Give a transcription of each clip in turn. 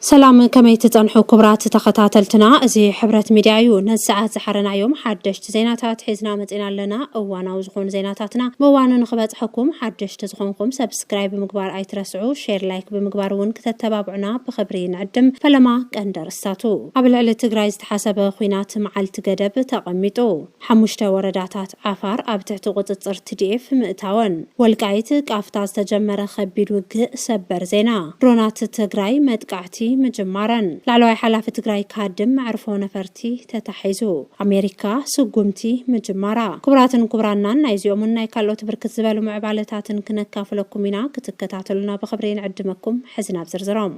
ሰላም፣ ከመይ ትጸንሑ ክቡራት ተኸታተልትና? እዚ ሕብረት ሚድያ እዩ። ነዚ ሰዓት ዝሓረናዮም ሓደሽቲ ዜናታት ሒዝና መጺና ኣለና። እዋናዊ ዝኾኑ ዜናታትና ብእዋኑ ንኽበጽሐኩም ሓደሽቲ ዝኾንኩም ሰብስክራይብ ብምግባር ኣይትረስዑ። ሼር፣ ላይክ ብምግባር እውን ክተተባብዑና ብኽብሪ ንዕድም። ፈለማ ቀንዲ ኣርእስታቱ። ኣብ ልዕሊ ትግራይ ዝተሓሰበ ኲናት መዓልቲ ገደብ ተቐሚጡ። ሓሙሽተ ወረዳታት ዓፋር ኣብ ትሕቲ ቁጽጽር ቲ ዲ ኤፍ ምእታወን። ወልቃይት፣ ቃፍታ ዝተጀመረ ከቢድ ውግእ። ሰበር ዜና። ድሮናት ትግራይ መጥቃዕቲ ምጅማረን። ላዕለዋይ ሓላፊ ትግራይ ክሃድም መዕርፎ ነፈርቲ ተታሒዙ። ኣሜሪካ ስጉምቲ ምጅማራ። ክቡራትን ክቡራናን፣ ናይዚኦምን ናይ ካልኦት ብርክት ዝበሉ ምዕባለታትን ክነካፍለኩም ኢና። ክትከታተሉና ብኽብሪ ንዕድመኩም። ሕዚ ናብ ዝርዝሮም።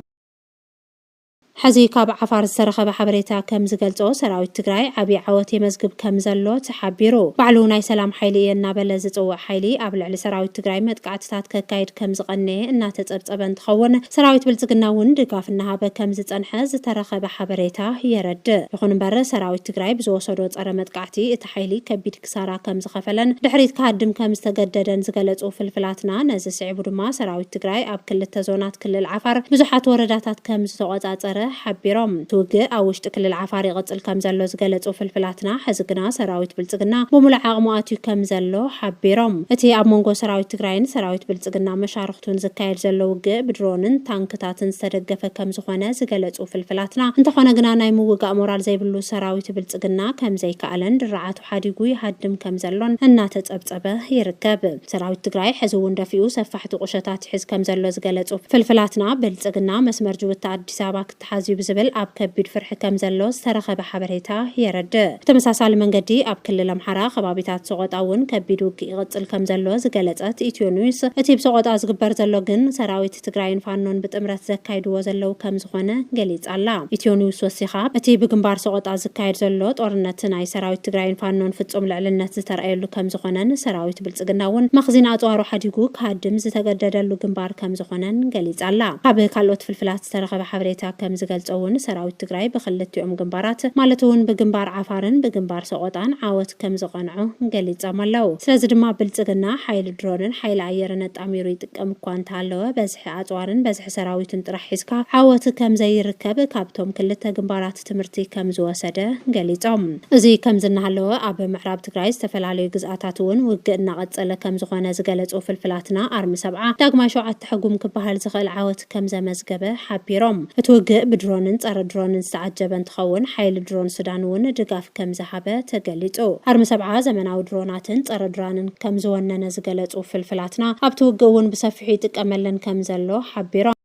ሕዚ ካብ ዓፋር ዝተረኸበ ሓበሬታ ከም ዝገልጾ፣ ሰራዊት ትግራይ ዓብዪ ዓወት የመዝግብ ከም ዘሎ ተሓቢሩ። ባዕሉ ናይ ሰላም ሓይሊ እየ እናበለ ዝጽውዕ ሓይሊ ኣብ ልዕሊ ሰራዊት ትግራይ መጥቃዕትታት ከካይድ ከም ዝቐነየ እናተጸብጸበ እንትኸውን፣ ሰራዊት ብልጽግና እውን ድጋፍ እናሃበ ከም ዝጸንሐ ዝተረኸበ ሓበሬታ የረድእ። ይኹን እምበር፣ ሰራዊት ትግራይ ብዝወሰዶ ጸረ መጥቃዕቲ እቲ ሓይሊ ከቢድ ክሳራ ከም ዝኸፈለን ድሕሪት ክሃድም ከም ዝተገደደን ዝገለጹ ፍልፍላትና፣ ነዚ ስዒቡ ድማ ሰራዊት ትግራይ ኣብ ክልተ ዞናት ክልል ዓፋር ብዙሓት ወረዳታት ከም ዝተቆጻጸረ ሓቢሮም። እቲ ውግእ ኣብ ውሽጢ ክልል ዓፋር ይቕጽል ከም ዘሎ ዝገለጹ ፍልፍላትና፣ ሕዚ ግና ሰራዊት ብልጽግና ብሙሉእ ዓቕሙ ኣትዩ ከም ዘሎ ሓቢሮም። እቲ ኣብ መንጎ ሰራዊት ትግራይን ሰራዊት ብልጽግና መሻርኽቱን ዝካየድ ዘሎ ውግእ ብድሮንን ታንክታትን ዝተደገፈ ከም ዝኾነ ዝገለጹ ፍልፍላትና፣ እንተኾነ ግና ናይ ምውጋእ ሞራል ዘይብሉ ሰራዊት ብልጽግና ከም ዘይከኣለን ድራዓቱ ሓዲጉ ይሃድም ከም ዘሎን እናተጸብጸበ ይርከብ። ሰራዊት ትግራይ ሕዚ እውን ደፊኡ ሰፋሕቲ ቁሸታት ይሕዝ ከም ዘሎ ዝገለጹ ፍልፍላትና፣ ብልጽግና መስመር ጅቡቲ ኣዲስ ኣበባ ክተሓዝ እዩ ብዝብል ኣብ ከቢድ ፍርሒ ከም ዘሎ ዝተረኸበ ሓበሬታ የረድእ። ብተመሳሳሊ መንገዲ ኣብ ክልል ኣምሓራ ከባቢታት ሰቆጣ እውን ከቢድ ውግእ ይቕጽል ከም ዘሎ ዝገለጸት ኢትዮ ኒውስ፣ እቲ ብሰቆጣ ዝግበር ዘሎ ግን ሰራዊት ትግራይን ፋኖን ብጥምረት ዘካይድዎ ዘለዉ ከም ዝኾነ ገሊጻ ኣላ። ኢትዮ ኒውስ ወሲኻ፣ እቲ ብግንባር ሰቆጣ ዝካየድ ዘሎ ጦርነት ናይ ሰራዊት ትግራይን ፋኖን ፍጹም ልዕልነት ዝተረኣየሉ ከም ዝኾነን፣ ሰራዊት ብልጽግና እውን መኽዚን ኣጽዋሩ ሓዲጉ ክሃድም ዝተገደደሉ ግንባር ከም ዝኾነን ገሊጻ ኣላ። ካብ ካልኦት ፍልፍላት ዝተረኸበ ሓበሬታ ከም ዝገልጾ እውን፣ ሰራዊት ትግራይ ብክልቲኦም ግንባራት፣ ማለት እውን ብግንባር ዓፋርን ብግንባር ሰቆጣን ዓወት ከም ዝቐንዖ ገሊጾም ኣለዉ። ስለዚ ድማ ብልጽግና ሓይሊ ድሮንን ሓይሊ ኣየርን ኣጣሚሩ ይጥቀም እኳ እንተሃለወ፣ በዝሒ ኣጽዋርን በዝሒ ሰራዊትን ጥራሕ ሒዝካ ዓወት ከም ዘይርከብ ካብቶም ክልተ ግንባራት ትምህርቲ ከም ዝወሰደ ገሊጾም። እዚ ከም ዝናሃለወ፣ ኣብ ምዕራብ ትግራይ ዝተፈላለዩ ግዝኣታት እውን ውግእ እናቐጸለ ከም ዝኾነ ዝገለጹ ፍልፍላትና፣ ኣርሚ ሰብዓ ዳግማይ ሸውዓተ ሕጉም ክበሃል ዝኽእል ዓወት ከም ዘመዝገበ ሓቢሮም። እቲ ውግእ ብድሮንን ጸረ ድሮንን ዝተዓጀበ እንትኸውን፣ ሓይሊ ድሮን ሱዳን እውን ድጋፍ ከም ዝሃበ ተገሊጹ። ኣርሚ ሰብዓ ዘመናዊ ድሮናትን ጸረ ድሮንን ከም ዝወነነ ዝገለጹ ፍልፍላትና፣ ኣብቲ ውግእ እውን ብሰፊሑ ይጥቀመለን ከም ዘሎ ሓቢሮም።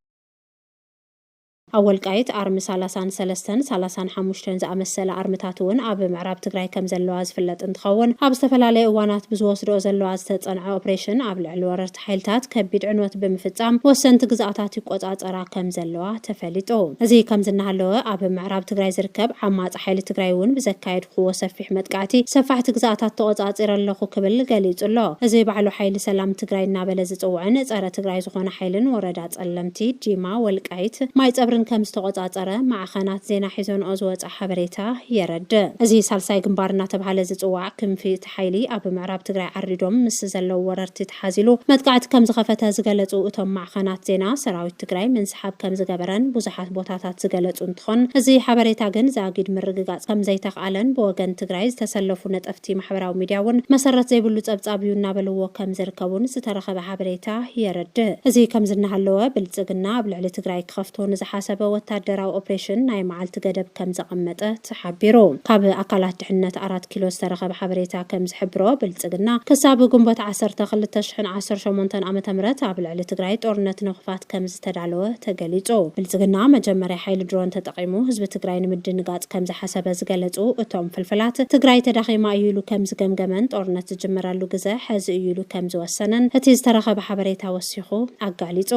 ኣብ ወልቃይት ኣርሚ ሰላሳን ሰለስተን ሰላሳን ሓሙሽተን ዝኣመሰለ ኣርምታት እውን ኣብ ምዕራብ ትግራይ ከም ዘለዋ ዝፍለጥ እንትኸውን፣ ኣብ ዝተፈላለየ እዋናት ብዝወስድኦ ዘለዋ ዝተጸንዐ ኦፕሬሽን ኣብ ልዕሊ ወረርቲ ሓይልታት ከቢድ ዕንወት ብምፍጻም ወሰንቲ ግዝኣታት ይቆጻጸራ ከም ዘለዋ ተፈሊጡ። እዚ ከም ዝናሃለወ፣ ኣብ ምዕራብ ትግራይ ዝርከብ ዓማጺ ሓይሊ ትግራይ እውን ብዘካየድክዎ ሰፊሕ መጥቃዕቲ ሰፋሕቲ ግዝኣታት ተቆጻጺረ ኣለኹ ክብል ገሊጹ ኣሎ። እዚ ባዕሉ ሓይሊ ሰላም ትግራይ እናበለ ዝጽውዕን ጸረ ትግራይ ዝኾነ ሓይልን ወረዳ ጸለምቲ፣ ዲማ፣ ወልቃይት፣ ማይ ጸብርን ከም ዝተቆጻጸረ ማዕኸናት ዜና ሒዞንኦ ዝወጸ ሓበሬታ የረድእ። እዚ ሳልሳይ ግንባር እናተባሃለ ዝጽዋዕ ክንፊ እቲ ሓይሊ ኣብ ምዕራብ ትግራይ ዓሪዶም ምስ ዘለዉ ወረርቲ ተሓዚሉ መጥቃዕቲ ከም ዝኸፈተ ዝገለጹ እቶም ማዕኸናት ዜና፣ ሰራዊት ትግራይ ምንስሓብ ከም ዝገበረን ብዙሓት ቦታታት ዝገለጹ እንትኾን፣ እዚ ሓበሬታ ግን ዛጊድ ምርግጋጽ ከም ዘይተኽኣለን ብወገን ትግራይ ዝተሰለፉ ነጠፍቲ ማሕበራዊ ሚድያ እውን መሰረት ዘይብሉ ጸብጻብ እዩ እናበልዎ ከም ዝርከቡን ዝተረኸበ ሓበሬታ የረድእ። እዚ ከም ዝናሃለወ፣ ብልጽግና ኣብ ልዕሊ ትግራይ ክኸፍቶ ንዝሓሰበ ወታደራዊ ኦፕሬሽን ናይ መዓልቲ ገደብ ከም ዘቐመጠ ተሓቢሩ። ካብ ኣካላት ድሕነት ኣራት ኪሎ ዝተረኸበ ሓበሬታ ከም ዝሕብሮ፣ ብልጽግና ክሳብ ግንቦት ዓሰርተ ክልተ ሽሕን ዓሰርተ ሸሞንተን ዓመተ ምህረት ኣብ ልዕሊ ትግራይ ጦርነት ንምኽፋት ከም ዝተዳለወ ተገሊጹ። ብልጽግና መጀመርያ ሓይሊ ድሮን ተጠቒሙ ህዝቢ ትግራይ ንምድንጋጽ ከም ዝሓሰበ ዝገለጹ እቶም ፍልፍላት፣ ትግራይ ተዳኺማ እዩ ኢሉ ከም ዝገምገመን ጦርነት ዝጅመረሉ ግዘ ሕዚ እዩ ኢሉ ከም ዝወሰነን እቲ ዝተረኸበ ሓበሬታ ወሲኹ ኣጋሊጹ።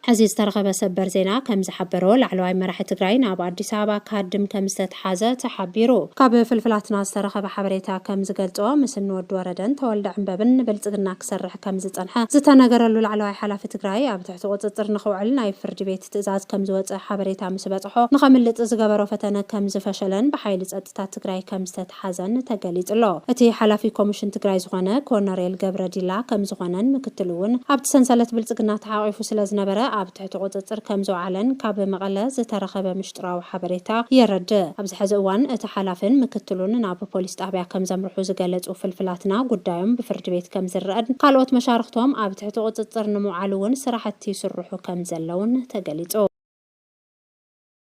ሕዚ ዝተረኸበ ሰበር ዜና ከም ዝሓበሮ፣ ላዕለዋይ መራሒ ትግራይ ናብ ኣዲስ ኣበባ ክሃድም ከም ዝተተሓዘ ተሓቢሩ። ካብ ፍልፍላትና ዝተረኸበ ሓበሬታ ከም ዝገልጾ፣ ምስ እንወዲ ወረደን ተወልደ ዕንበብን ንብልጽግና ክሰርሕ ከም ዝጸንሐ ዝተነገረሉ ላዕለዋይ ሓላፊ ትግራይ ኣብ ትሕቲ ቁጽጽር ንኽውዕል ናይ ፍርዲ ቤት ትእዛዝ ከም ዝወጸ ሓበሬታ ምስ በጽሖ፣ ንኸምልጥ ዝገበሮ ፈተነ ከም ዝፈሸለን ብሓይሊ ጸጥታ ትግራይ ከም ዝተተሓዘን ተገሊጹ ኣሎ። እቲ ሓላፊ ኮሚሽን ትግራይ ዝኾነ ኮነሬል ገብረ ዲላ ከም ዝኾነን ምክትሉ እውን ኣብቲ ሰንሰለት ብልጽግና ተሓቒፉ ስለ ዝነበረ ኣብ ትሕቲ ቁጽጽር ከም ዝወዓለን ካብ መቐለ ዝተረኸበ ምሽጥራዊ ሓበሬታ የረድእ። ኣብዚ ሕዚ እዋን እቲ ሓላፍን ምክትሉን ናብ ፖሊስ ጣብያ ከም ዘምርሑ ዝገለጹ ፍልፍላትና፣ ጉዳዮም ብፍርዲ ቤት ከም ዝረኣን ካልኦት መሻርኽቶም ኣብ ትሕቲ ቁጽጽር ንምውዓል እውን ስራሕቲ ይስርሑ ከም ዘለውን ተገሊጹ።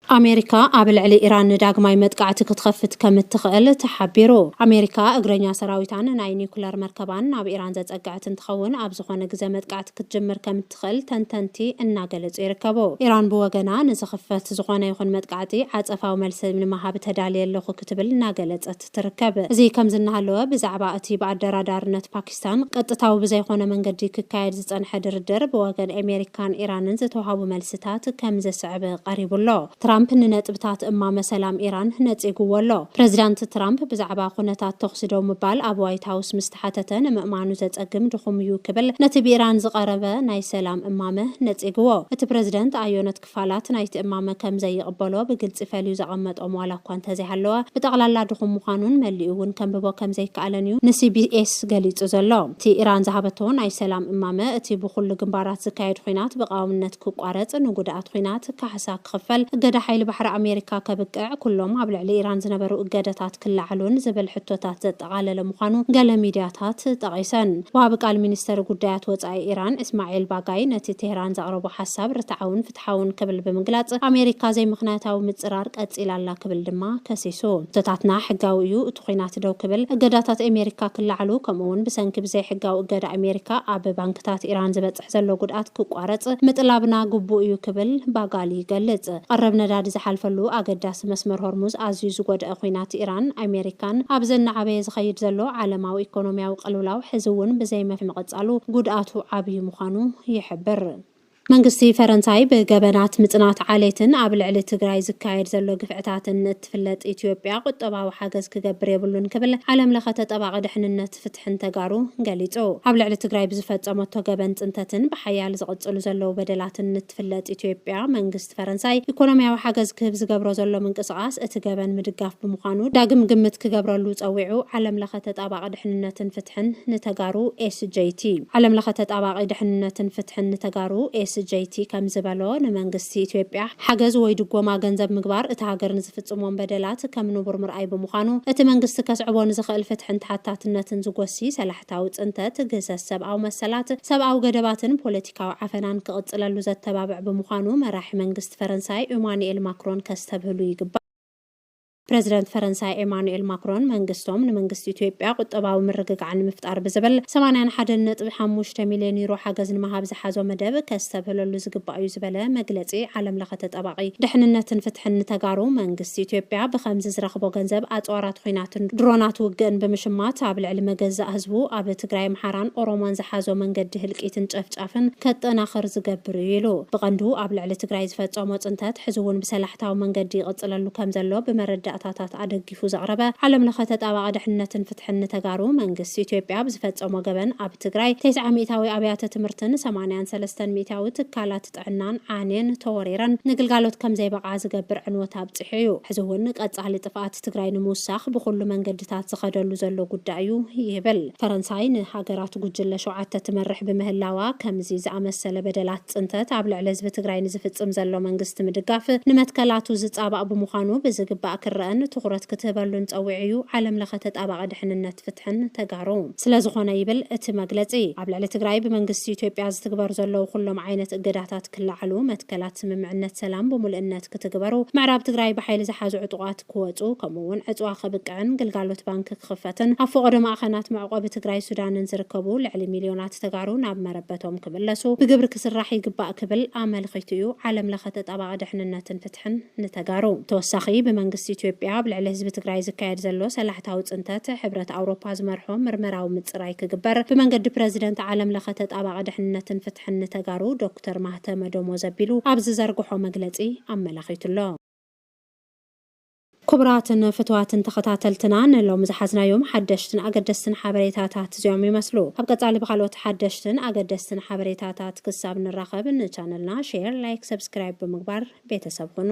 ኣሜሪካ ኣብ ልዕሊ ኢራን ንዳግማይ መጥቃዕቲ ክትኸፍት ከም እትኽእል ተሓቢሩ። ኣሜሪካ እግረኛ ሰራዊታን ናይ ኒኩለር መርከባን ናብ ኢራን ዘጸግዐት እንትኸውን፣ ኣብ ዝኾነ ግዘ መጥቃዕቲ ክትጅምር ከም እትኽእል ተንተንቲ እናገለጹ ይርከቡ። ኢራን ብወገና፣ ንዝኽፈት ዝኾነ ይኹን መጥቃዕቲ ዓጸፋዊ መልሲ ንምሃብ ተዳልየ ኣለኹ ክትብል እናገለጸት ትርከብ። እዚ ከምዚ እናሃለወ፣ ብዛዕባ እቲ ብኣደራዳርነት ፓኪስታን ቀጥታዊ ብዘይኮነ መንገዲ ክካየድ ዝጸንሐ ድርድር ብወገን ኣሜሪካን ኢራንን ዝተዋህቡ መልስታት ከም ዝስዕብ ቀሪቡ ኣሎ። ትራምፕ ንነጥብታት እማመ ሰላም ኢራን ነጺግዎ ኣሎ። ፕሬዚዳንት ትራምፕ ብዛዕባ ኩነታት ተኹሲ ደው ምባል ኣብ ዋይት ሃውስ ምስ ተሓተተ፣ ንምእማኑ ዘጸግም ድኹም እዩ ክብል ነቲ ብኢራን ዝቐረበ ናይ ሰላም እማመ ነጺግዎ። እቲ ፕሬዚደንት ኣየኖት ክፋላት ናይቲ እማመ ከም ዘይቕበሎ ብግልጺ ፈልዩ ዘቐመጦም ዋላ እኳ እንተዘይሃለወ፣ ብጠቕላላ ድኹም ምዃኑን መሊኡ እውን ከንብቦ ከም ዘይከኣለን እዩ ንሲቢኤስ ገሊጹ ዘሎ። እቲ ኢራን ዝሃበቶ ናይ ሰላም እማመ፣ እቲ ብኹሉ ግንባራት ዝካየድ ኲናት ብቐዋምነት ክቋረጽ፣ ንጉድኣት ኲናት ካሕሳ ክኽፈል፣ እገዳ ሓይሊ ባሕሪ ኣሜሪካ ከብቅዕ፣ ኩሎም ኣብ ልዕሊ ኢራን ዝነበሩ እገዳታት ክለዓሉን ዝብል ሕቶታት ዘጠቓለለ ምዃኑ ገለ ሚድያታት ጠቒሰን። ወሃቢ ቃል ሚኒስተር ጉዳያት ወጻኢ ኢራን እስማዒል ባጋይ ነቲ ቴህራን ዘቕረቦ ሓሳብ ርትዓውን ፍትሓውን ክብል ብምግላጽ፣ ኣሜሪካ ዘይምኽንያታዊ ምጽራር ቀጺላ ኣላ ክብል ድማ ከሲሱ። ሕቶታትና ሕጋዊ እዩ፣ እቲ ኲናት ደው ክብል፣ እገዳታት ኣሜሪካ ክለዓሉ፣ ከምኡ እውን ብሰንኪ ብዘይሕጋዊ እገዳ ኣሜሪካ ኣብ ባንክታት ኢራን ዝበጽሕ ዘሎ ጉድኣት ክቋረጽ ምጥላብና ግቡእ እዩ ክብል ባጋሊ ይገልጽ። ቀረብ ነዳዲ ዝሓልፈሉ ኣገዳሲ መስመር ሆርሙዝ ኣዝዩ ዝጎድአ ኲናት ኢራን ኣሜሪካን ኣብ ዘናዓበየ ዝኸይድ ዘሎ ዓለማዊ ኢኮኖሚያዊ ቅልውላው ሕዚ እውን ብዘይመፍትሒ ምቕጻሉ ጉድኣቱ ዓብዪ ምዃኑ ይሕብር። መንግስቲ ፈረንሳይ ብገበናት ምጽናት ዓሌትን ኣብ ልዕሊ ትግራይ ዝካየድ ዘሎ ግፍዕታትን እትፍለጥ ኢትዮጵያ ቁጠባዊ ሓገዝ ክገብር የብሉን ክብል ዓለም ለኸ ተጠባቂ ድሕንነት ፍትሕን ተጋሩ ገሊጹ። ኣብ ልዕሊ ትግራይ ብዝፈጸመቶ ገበን ጽንተትን ብሓያል ዝቕጽሉ ዘለዉ በደላትን እትፍለጥ ኢትዮጵያ፣ መንግስቲ ፈረንሳይ ኢኮኖሚያዊ ሓገዝ ክህብ ዝገብሮ ዘሎ ምንቅስቓስ እቲ ገበን ምድጋፍ ብምዃኑ ዳግም ግምት ክገብረሉ ጸዊዑ። ዓለም ለኸ ተጣባቂ ድሕንነትን ፍትሕን ንተጋሩ ኤስጄቲ። ዓለም ለኸ ተጣባቂ ድሕንነትን ፍትሕን ንተጋሩ ኤስጄቲ ከም ዝበሎ፣ ንመንግስቲ ኢትዮጵያ ሓገዝ ወይ ድጎማ ገንዘብ ምግባር እቲ ሃገር ንዝፍጽሞም በደላት ከም ንቡር ምርኣይ ብምዃኑ፣ እቲ መንግስቲ ከስዕቦ ንዝኽእል ፍትሕን ተሓታትነትን ዝጎሲ ሰላሕታዊ ጽንተት፣ ግህሰት ሰብኣዊ መሰላት፣ ሰብኣዊ ገደባትን ፖለቲካዊ ዓፈናን ክቕጽለሉ ዘተባብዕ ብምዃኑ፣ መራሒ መንግስቲ ፈረንሳይ ኢማኑኤል ማክሮን ከስተብህሉ ይግባእ። ፕረዚደንት ፈረንሳይ ኤማኑኤል ማክሮን መንግስቶም ንመንግስቲ ኢትዮጵያ ቁጠባዊ ምርግጋዕ ንምፍጣር ብዝብል ሰማንያን ሓደን ነጥቢ ሓሙሽተ ሚልዮን ዩሮ ሓገዝ ንምሃብ ዝሓዞ መደብ ከስተብህለሉ ዝግባእ እዩ ዝበለ መግለጺ ዓለም ለኸ ተጣባቂ ድሕንነትን ፍትሕን ንተጋሩ፣ መንግስቲ ኢትዮጵያ ብኸምዚ ዝረኽቦ ገንዘብ ኣጽዋራት ኲናትን ድሮናት ውግእን ብምሽማት ኣብ ልዕሊ መገዛእ ህዝቡ ኣብ ትግራይ፣ ኣምሓራን ኦሮሞን ዝሓዞ መንገዲ ህልቂትን ጨፍጫፍን ከጠናኽር ዝገብር እዩ ኢሉ። ብቐንዱ ኣብ ልዕሊ ትግራይ ዝፈጸሞ ጽንተት ሕዚ እውን ብሰላሕታዊ መንገዲ ይቕጽለሉ ከም ዘሎ ብመረዳእታታት ኣደጊፉ ዘቕረበ ዓለም ለኸ ተጣባቂ ድሕንነትን ፍትሕን ንተጋሩ፣ መንግስቲ ኢትዮጵያ ብዝፈጸሞ ገበን ኣብ ትግራይ ተስዓ ሚእታዊ ኣብያተ ትምህርትን ሰማንያን ሰለስተን ሚእታዊ ትካላት ጥዕናን ዓንየን ተወሪረን ንግልጋሎት ከም ዘይበቕዓ ዝገብር ዕንወት ኣብጺሑ እዩ። ሕዚ እውን ቀጻሊ ጥፍኣት ትግራይ ንምውሳኽ ብኹሉ መንገድታት ዝኸደሉ ዘሎ ጉዳይ እዩ ይብል። ፈረንሳይ ንሃገራት ጉጅለ ሸውዓተ ትመርሕ ብምህላዋ፣ ከምዚ ዝኣመሰለ በደላት ጽንተት ኣብ ልዕሊ ህዝቢ ትግራይ ንዝፍጽም ዘሎ መንግስቲ ምድጋፍ ንመትከላቱ ዝጻባእ ብምዃኑ ብዝግባእ ክረአን ትኹረት ክትህበሉን ጸዊዑ እዩ ዓለም ለኸ ተጣባቂ ድሕንነት ፍትሕን ተጋሩ። ስለ ዝኾነ ይብል እቲ መግለጺ፣ ኣብ ልዕሊ ትግራይ ብመንግስቲ ኢትዮጵያ ዝትግበር ዘለዉ ኩሎም ዓይነት እገዳታት ክለዓሉ፣ መትከላት ስምምዕነት ሰላም ብምሉእነት ክትግበሩ፣ ምዕራብ ትግራይ ብሓይሊ ዝሓዙ ዕጡቓት ክወጹ፣ ከምኡ እውን ዕጽዋ ክብቅዕን ግልጋሎት ባንክ ክኽፈትን፣ ኣብ ፈቐዶ ማዕኸናት መዕቆቢ ትግራይ ሱዳንን ዝርከቡ ልዕሊ ሚልዮናት ተጋሩ ናብ መረበቶም ክምለሱ ብግብሪ ክስራሕ ይግባእ ክብል ኣመልኺቱ እዩ ዓለም ለኸ ተጣባቂ ድሕንነትን ፍትሕን ንተጋሩ። ተወሳኺ፣ ብመንግስቲ ኢትዮጵያ ኣብ ልዕሊ ህዝቢ ትግራይ ዝካየድ ዘሎ ሰላሕታዊ ጽንተት፣ ሕብረት ኣውሮፓ ዝመርሖ ምርመራዊ ምጽራይ ክግበር ብመንገዲ ፕረዚደንት ዓለም ለኸ ተጣባቂ ድሕንነትን ፍትሕን ንተጋሩ ዶክተር ማህተመ ደሞዝ ኣቢሉ ኣብ ዝዘርግሖ መግለጺ ኣመላኺቱ ኣሎ። ክቡራትን ፍቱዋትን ተኸታተልትና፣ ንሎም ዝሓዝናዮም ሓደሽትን ኣገደስትን ሓበሬታታት እዚኦም ይመስሉ። ኣብ ቀጻሊ ብኻልኦት ሓደሽትን ኣገደስትን ሓበሬታታት ክሳብ ንራኸብ፣ ንቻነልና ሼር፣ ላይክ፣ ሰብስክራይብ ብምግባር ቤተሰብ ኩኑ።